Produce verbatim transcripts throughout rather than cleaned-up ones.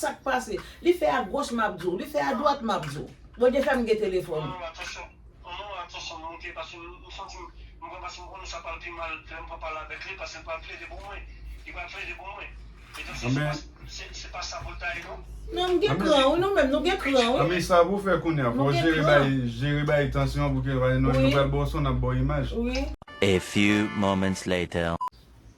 Sa k pase? Li fè agoch, m ap di w. Li fè adwat, m ap di w. Bondye fè m gen telefòn. Non, non, atansyon. Non, non, atansyon, m moute, paske m, m santi m, m pran, paske m konnen sa pral pi mal, lè m pran pale avèk li, paske l pral plede pou mwen. Li pral plede pou mwen. E donk, se, se pa, se, se pa sa pou l ta ye, non. Non, m gen kran, wi, nou menm, nou gen kran, wi. Anben, sa pou fè kounye a, fò w jere bay, jere bay tansyon an pou ke, nou pral ba w son, n ap ba w imaj. Wi. A few moments later.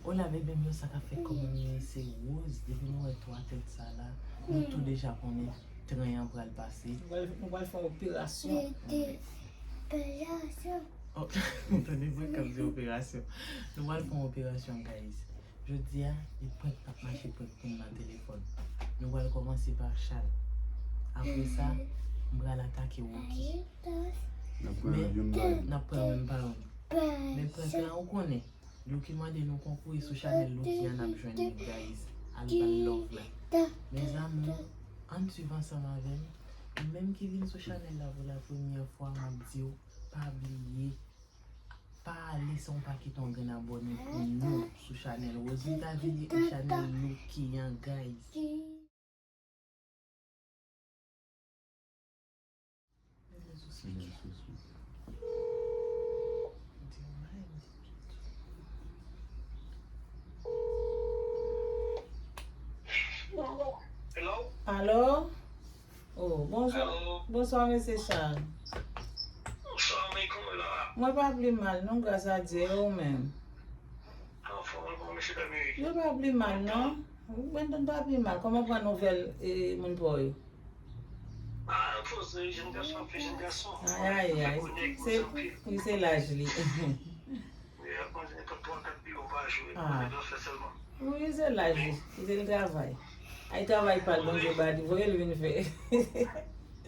Hola, bebe m yo, sa k ap fèt, kòman nou ye? Se Rose. Depi nou wè twa tèt sa la, nou tou deja konnen tren an pral pase. Nou pral, nou pral fè yon operasyon. Operasyon. Oh, tande vwa k ap di operasyon. Nou pral fè yon operasyon, guys. Jodi a, e prank k ap mache, prank pou n nan telefòn. Nou pral kòmanse pa Chal. Apre sa, m pral atake Rocky. N ap pran youn pa youn. N ap pran youn pa youn. Men prank la, ou konnen. Lucky mande nou konkou e sou chanèl Lucky a n ap jwenn li, guys. Al ba l love la. Mes amours, ann swiv ansanm avè m. Ou menm ki vin sou chanèl la pou la premyè fwa, m ap di w, pa bliye, pa ale san w pa kite yon grenn abòne pou nou sou chanèl Rosemita Vili e chanèl Lucky an, guys. Hello? Alo? Oh, bonjou. Alo? Bonswa, mesye Charles. Bonswa, men kòman w la? Mwen pa pli mal, non, gras a Dye, e ou menm? Anfòm, anfòm, mesye Damiris. Yo pa pli mal, non. Brandon pa pi mal. Kòman pran nouvèl, e, moun pa w yo? Ah, anfòm, se jèn gason, ap fè jèn gason. Ay, ay, ay. Se, wi, se laj li. Wi, ap manje nenpòt twa, kat biwo pa jou, epi konnen dòs fè sèlman. Wi, se laj li. Kite l travay. Ay, travay pa l, Bondye ba li, voye l vin fè.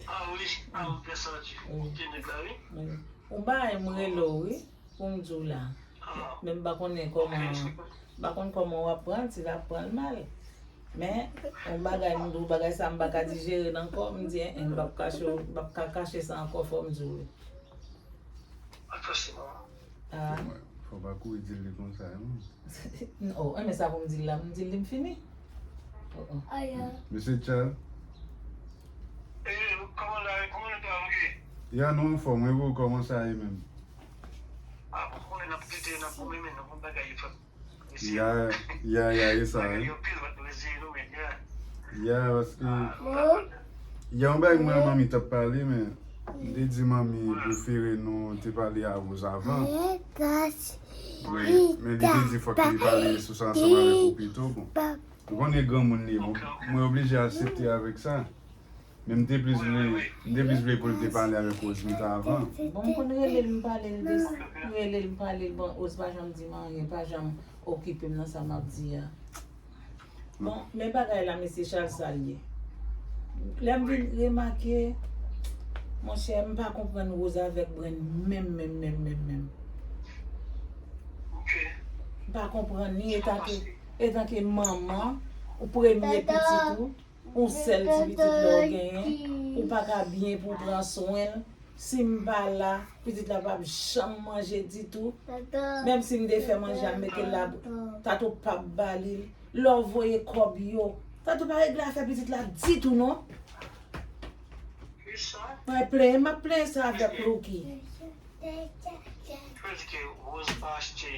Ah, wi, ah, wi, fè sa, di. Wi. Kite nèg la, wi. Wi. Ou ba m rele w, wi. Pou m di w la. Men m pa konnen kòman, m pa konn kòman w ap pran l, si l ap pran l mal. Men, yon bagay, m di w, bagay sa m pa ka dijere l ankò, m di, en, en, m p ap kache, m p ap ka kache sa ankò, fò m di w li. Ah. Fò pa kouri di l li konsa, non. Oh, enben sa pou m di l la, m di l li m fini. Oh, oh. Mesye Charles. Eh, kòman la, kòman nou ta, ok? Ya, nou anfòm, wi, bro, kòman sa ye menm? Ah, bon, konnen n ap pete, n ap goumen, men nou konn bagay yo fèt. Ya, ya, ya, e sa, wi. Bagay yo pil, fòk nou reziye nou, men, ya. Ya, paske, ah, ya, yon bagay mwen, manmi t ap pale, men m te di manmi prefere nou te pale a Rose avan. Men, men li te di fòk li pale sou sa ansanm avèk ou pito, bon. Ou konnen granmoun li ye, bon, mwen oblije aksepte avèk sa. Men m te plis vle, m te plis vle pou l te pale avèk Rosemita avan. Bon, m konn rele l, m pale l de, m rele l, m pale l, bon, Rose pa janm di m anyen, pa janm okipe m nan sa m ap di a. Bon, men bagay la, mesye Charles, sa l ye. Lè m vin remake, monchè, m pa konprann Rose avèk Brand menm, menm, menm, menm, menm. M pa konprann li, etanke, etanke manman, ou premye pitit ou, yon sèl ti pitit la w genyen, ou pa ka byen pou w pran swen l. Si m pa la, pitit la p ap janm manje ditou. Menm si m te fè manje a, m mete l la, Tato p ap ba li l. Lè w voye kòb yo, Tato pa regle afè pitit la ditou, non. Mwen plenyen, m ap plenyen sa avèk Lucky. Yo di ke Rose pa achte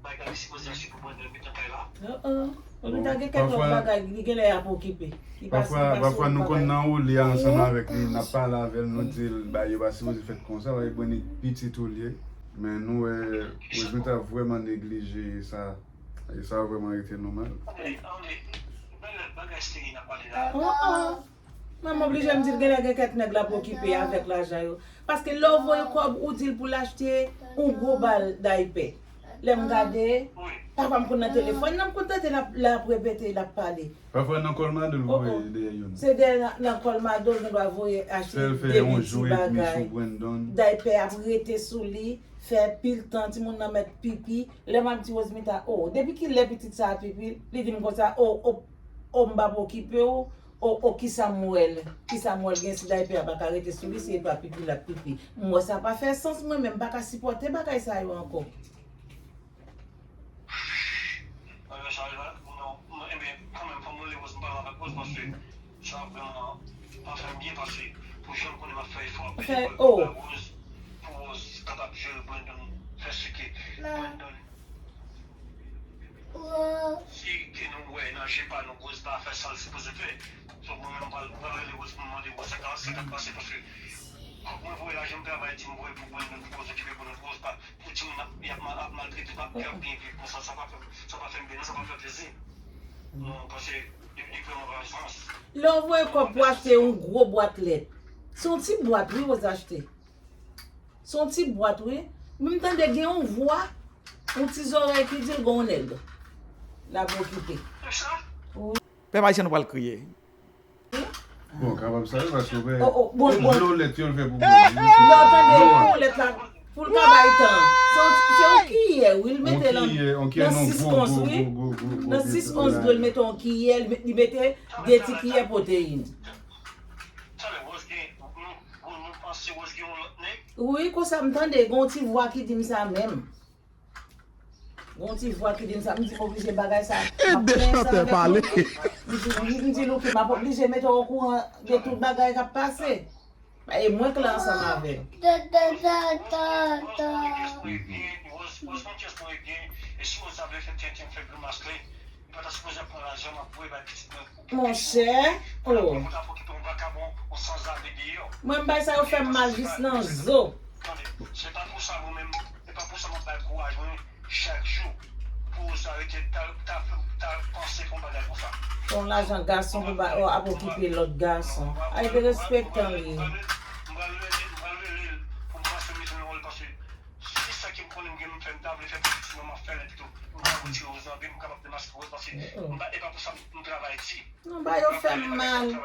bagay li sipoze achte pou Brandon mitan kay la. Oh, oh. Ou ta gen kèk lòt bagay, li genlè ap okipe. Li pa, pafwa, pafwa nou konn nan woule ansanm avèk li, n ap pale avè l, nou di l, bagay yo pa sipoze fèt konsa, paske Brandon pitit ou l ye. Men nou wè, Rosemita vrèman neglije sa. E sa vrèman rete nou mal. Ann, ann, bèl bagay Sterlin ap pale la. Oh, oh. Manman oblije m di l genlè gen kèk nèg l ap okipe avèk lajan yo. Paske lè w voye kòb, ou di l pou l achte yon gwo bal daypè. Lè m gade, papa m konn nan telefòn nan, m konn tande l ap, l ap repete, l ap pale. Pafwa nan Colmado l voye dèyè youn. Se dèyè nan, nan Colmado l gen dwa voye achte de piti bagay. Daypè ap rete sou li, fè pil tan, timoun nan mèt pipi. Lè m ap di Rosemita, o, depi kilè pitit sa a pipi, li di m konsa, o, o, o, m p ap okipe w. O, o, kisa m wè l? Kisa m wè l gen si daypè a pa ka rete sou li, si e pa pipi l ap pipi? M wè sa pa fè sans, mwen menm m pa ka sipòte bagay sa yo ankò. Bagay sa yo, non, non, enben, kanmenm, fò m rele Rose, m pale avèk Rose, paske Sa vrèman pa fè m byen, paske pou jan m konnen m ap fè efò anpil pou Rose, pou Rose kapab jere Brandon, fè sike Brandon. Si ke nou wè nan je pa nou, Rose pa fè sa l sipoze fè. So, mwen menm, m pral, m pral rele Rose pou m mande Rose sa k ap pase, paske kòk mwen voye la, jan m travay, di m voye pou Brandon, pou Rose okipe Brandon, pou Rose pa, pou timoun ap, y ap mal, ap maltrete, pa, y ap byen viv konsa, sa pa fè, sa pa fè m byen, non, sa pa fè plezi. Non, paske li, li vrèman pa sans. Lè w voye kòb pou achte yon gwo bwat lèt, se yon ti bwat, wi, Rose achte. Se yon ti bwat, wi. Men m tande gen yon vwa, yon ti zòrèy ki di l gen yon nèg l ap okipe. Wi. Pèp ayisyen, nou pral kriye. Bon, kapab sa, wi, paske w wè, oh, oh, bon, bon, dlo lèt yo l fè pou bwè. Lè w tande yon lèt la, pou l ka bay tan. Se yon, se yon kiyè, wi, l mete l nan, nan sis ons, wi. Nan sis ons dlo, l mete yon kiyè, li met-, li mete de ti kiyè pwoteyin. Wi, konsa m tande, gen yon ti vwa ki di m sa menm. Gen yon ti vwa ki di m sa, m di m oblije bagay sa, m ap plenyen sa avèk Louky. M di, m di Louky, m ap oblije mete w okouran de tout bagay k ap pase. E mwen k la ansanm avè l. Monchè, oh. Mwen, bagay sa yo fè m mal jis nan zo. Tande, se pa pou sa mwen menm, se pa pou sa m ap bay kouraj mwen chak jou pou sa rete ta, ta, ta panse pou bagay konsa. Yon lajan gason pou ba, ap okipe lòt gason. Ay, derespektan li. M pral rele, m pral rele l pou m transmete yon wòl, paske se sa ke m konnen m gen m fè, m ta vle fè pou pitit mwen, m ap fè l, epi tou m ta retire Rose nan vi m, m kapab demaske Rose, paske m pa, e pa pou sa m travay di. Non, ba yo fè m mal.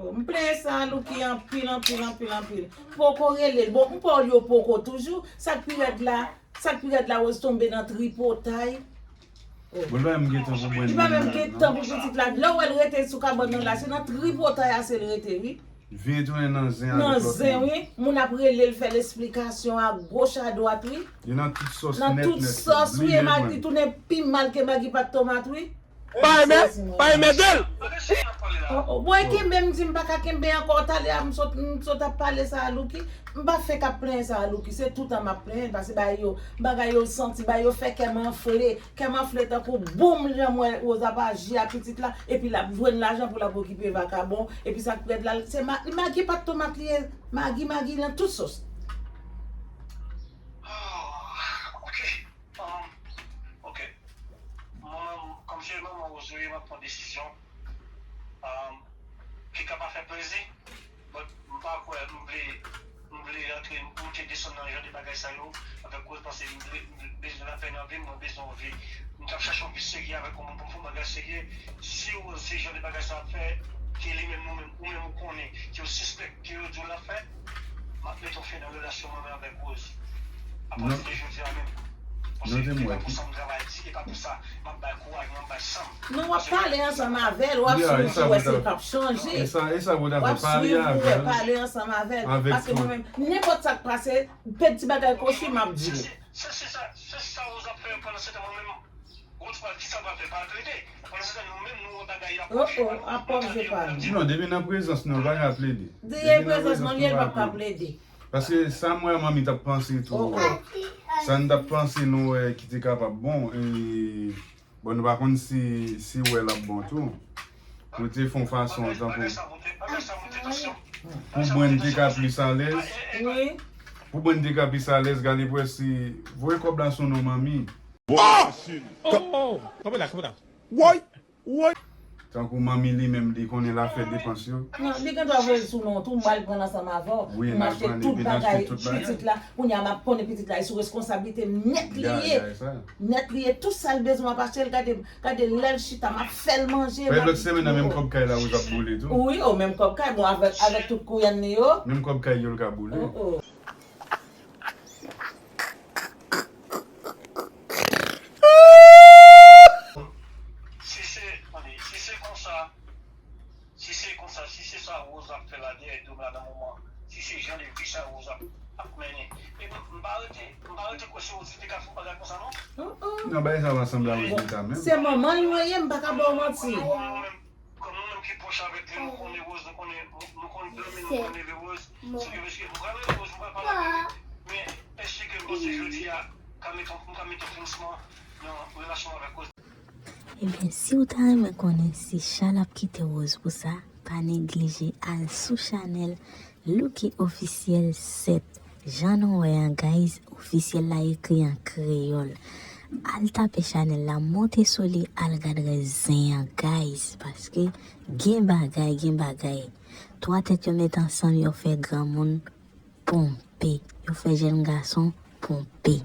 Oh, m plenyen sa a Louky anpil, anpil, anpil, anpil. M poko rele l. Bon, m pa wè yo poko toujou. Sa k pi rèd la, sa k pi rèd la, Rose tonbe nan tripotay. Oh. Bon, li pa menm gen tan pou mwen. Li pa menm gen tan pou pitit la. Lè w wè l rete sou kabann nan la, se nan tripotay a se l rete, wi. Vin tounen nan zen avèk lòt moun. Nan zen, wi. Moun ap rele l, fè l esplikasyon a goch a dwat, wi. Li nan tout sòs nèt, nèt, wi. Nan tout sòs, wi, e Maggi tounen pi mal ke Maggi pat tomat, wi. Pa renmen, pa renmen de l. Oh, oh, bon, e kenbe m di m pa ka kenbe ankò. Talè a m sot, m sot ap pale sa a Louky. M pa fenk ap plenyen sa a Louky. Se toutan m ap plenyen l, paske bagay yo, bagay yo santi, bagay yo fè kè m anfle. Kè m anfle tankou boum, jan m wè Rose ap aji a pitit la, epi l ap jwenn lajan pou l ap okipe vakabon, epi sa k pi rèd la, se Ma-, Maggi pat tomat li ye, Maggi, Maggi nan tout sòs. Ah, ok. Um, ok. Mwen, kòm se manman Rose ou ye, m ap pran desizyon, um, ki ka pa fè plezi, but m pa kwè m vle, m vle antre, m te desann nan jan de bagay sa yo avèk Rose, paske m vle, m bezwen lapè nan vi m, mwen bezwen yon vi. M t ap chache yon vi serye avèk yon moun pou m fè yon bagay serye. Si Rose se jan de bagay sa ap fè, ke li menm, nou menm, ou menm ou konnen, ke w sispèk, ke yo di w l ap fè, m ap mete yon fen nan relasyon mwen menm avèk Rose. Apati de jodi a menm. Paske e pa pou sa m travay di, e pa pou sa m ap bay kouraj mwen, m ap bay san m. Non, w ap pale ansanm avè l, w ap swiv li, w ap wè si l p ap chanje. E sa, e sa pou w ta fè, pale avè l. W ap swiv li, pale ansanm avè l. Paske mwen menm, nenpòt sa k pase, pèdi bagay kochi, m ap di l. Se, se, se sa, se sa Rose ap fè pandan se tan mwen menm. Gwo twal, kisa l pral fè? Pral plede. Pandan se tan, nou menm, nou wè bagay yo ap pwoche. Oh, oh, ap pwoche pa nou. Non, depi nan prezans nou, l pa ka plede. Depi nan prezans nou, li, l p ap ka plede. Paske sa m wè manmi t ap panse tou. Oh, oh. Sa n t ap panse nou wè ki te kapab bon, e, bon, nou pa konn si, si wè l ap bon tou. Nou te fè yon fason tankou pou Brenda te ka plis alèz. Wi. Pou Brenda te ka plis alèz, gade pou wè si, voye kòb la sou non manmi. Oh! Oh, oh, oh. Kanpe la, kanpe la. Woy! Woy! Tankou manmi li menm, li konnen l ap fè depans yo. Non, li gen dwa voye l sou non tou, m al pran l ansanm avè w. Wi, n al pran l epi n achte tout bagay. M achte tout bagay. Pitit la, kounye a m ap konnen pitit la, e sou reskonsablite m nèt li ye. Nèt li ye, tout sa l bezwen m ap achte l, gade, gade lè l chita, m ap fè l manje. Lòt semèn nan, menm kòb kay la, Rose ap boule tou. Wi, o, menm kòb kay, bon, avèk, avèk tout kouyèn li yo. Menm kòb kay yo, l ka boule. Oh, oh. Si se, tande, si se konsa, si se konsa, si se sa Rose ap fè la dèyè do m la nan moman, si se jan de vi sa Rose ap, ap mennen, e m, m pa rete, m pa rete kwè se Rose ki te ka fè yon bagay konsa, non. Oh, oh. Non, bagay sa pa sanble a Rose menm. Se manman l mwen ye, m pa ka ba w manti. Kòm nou menm, kòm nou menm Pwòch avèk li, nou konnen Rose, nou konnen, nou konnen Blanmil, nou konnen Rose. Se ke mesye, m pral rele Rose, m pral pale avè li. Men èske m panse jodi a ka mete, m ka mete yon finisman nan relasyon avèk Rose? Ebyen, si w ta renmen konnen si Charles ap kite Rose pou sa, pa neglije al sou chanèl Lucky Officiel sèt. Jan nou wè an, guys, ofisyèl la ekri an kreyòl. Al tape chanèl la, monte sou li, al gad rezen an, guys, paske gen bagay, gen bagay. Twa tèt yo met ansanm, yo fè granmoun ponpe. Yo fè jèn gason ponpe.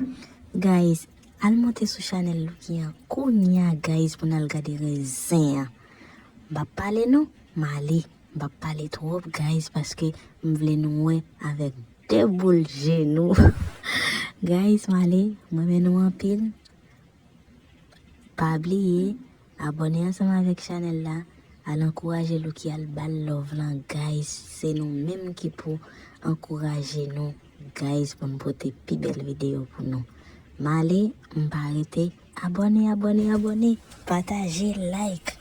Guys, al monte sou chanèl Lucky an kounye a, guys, pou n al gade rezen an. M p ap pale non, m ale. M p ap pale twòp, guys, paske m vle nou wè avèk de boul je nou. Guys, m ale, m renmen nou anpil. Pa bliye, abòne ansanm avèk chanèl la, al ankouraje Lucky, al ba l love lan, guys. Se nou menm ki pou ankouraje nou, guys, pou n pote pi bèl videyo pou nou. M ale, m pa rete. Abòne, abòne, abòne. Pataje, like.